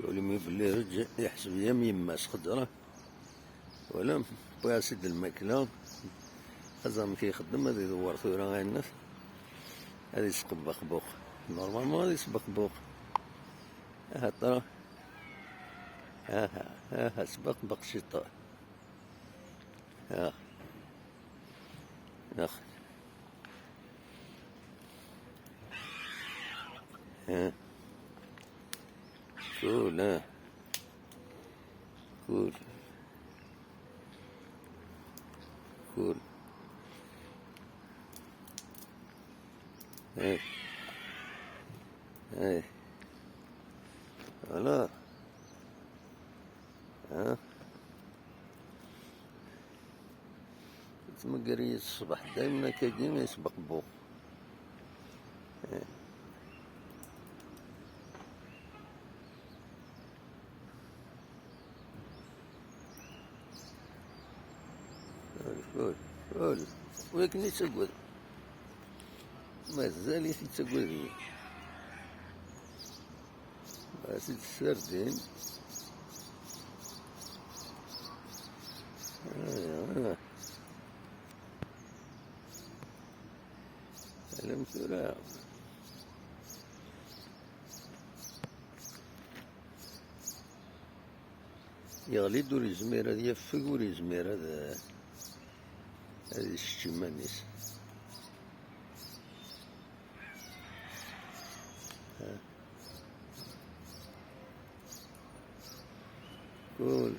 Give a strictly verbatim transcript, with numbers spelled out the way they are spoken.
Ul-imi belli ireǧǧ, yeḥseb-iyi am yemma-s xeddreɣ. Wala, wwiɣ-as-id lmakla. Xaẓ amek ixeddem, ad idewwer tura ayennet. Ad isqebbeq buq. Normalement ad isqebbeq buq. Aha, ṭra. Aha, aha, sbaqbeq ciṭ. Aha. Aha. Aha. Cool, hein. Cool. Cool. Hey. Hey. Voilà. Hein? Tettmegger-iyi ṣṣbeḥ, daymen akkagi yesbeqbuq. Ul, ul, ul. Ur akken yettagad. Mazal-it yettagad-iyi. Bas-itt sardin. Aya, aya. Alam tura. Yeɣli-d, ur yezmir ad yafeg, ur yezmir ad, ad yessečč iman-is. Kul.